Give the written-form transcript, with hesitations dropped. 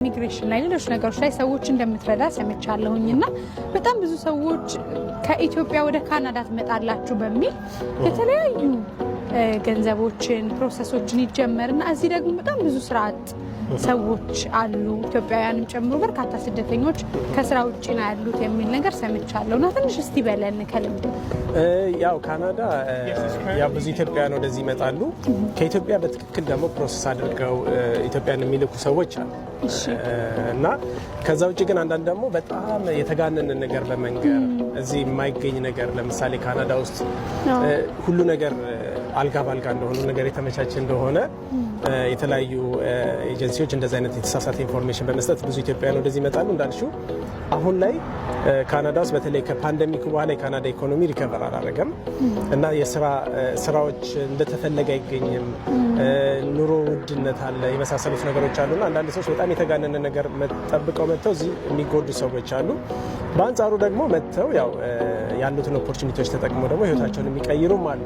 ኢሚግሬሽን ላይ፣ ሌሎች ነገሮች ላይ ሰዎች እንደምትረዳ ሰምቻለሁኝ። እና በጣም ብዙ ሰዎች ከኢትዮጵያ ወደ ካናዳ ትመጣላችሁ በሚል የተለያዩ ገንዘቦችን፣ process ኦችን ይጀመርና እዚህ ደግሞ በጣም ብዙ ስራ አጥ ሰዎች አሉ፣ ኢትዮጵያውያንም ጨምሮ በርካታ ስደተኞች ከስራ ውጭ ነው ያሉት የሚል ነገር ሰምቻለሁ። እና ትንሽ እስቲ በለን ከልምድ። ያው ካናዳ ያው ብዙ ኢትዮጵያውያን ወደዚህ ይመጣሉ። ከኢትዮጵያ በትክክል ደግሞ process አድርገው ኢትዮጵያን የሚልኩ ሰዎች አሉ እና ከዛ ውጭ ግን አንዳንድ ደግሞ በጣም የተጋነነ ነገር በመንገር፣ እዚህ የማይገኝ ነገር፣ ለምሳሌ ካናዳ ውስጥ ሁሉ ነገር አልጋ ባልጋ እንደሆነ፣ ሁሉ ነገር የተመቻቸ እንደሆነ የተለያዩ ኤጀንሲዎች እንደዚህ አይነት የተሳሳተ information በመስጠት ብዙ ኢትዮጵያውያን ወደዚህ ይመጣሉ። እንዳልሽው አሁን ላይ ካናዳ ውስጥ በተለይ ከ pandemic በኋላ የካናዳ ኢኮኖሚ recover አላረገም እና የስራ ስራዎች እንደተፈለገ አይገኝም፣ ኑሮ ውድነት አለ፣ የመሳሰሉት ነገሮች አሉና አንዳንድ ሰዎች በጣም የተጋነነ ነገር ጠብቀው መጥተው እዚህ የሚጎዱ ሰዎች አሉ። በአንጻሩ ደግሞ መጥተው ያው ያሉትን opportunity ዎች ተጠቅመው ደግሞ ህይወታቸውን የሚቀይሩም አሉ።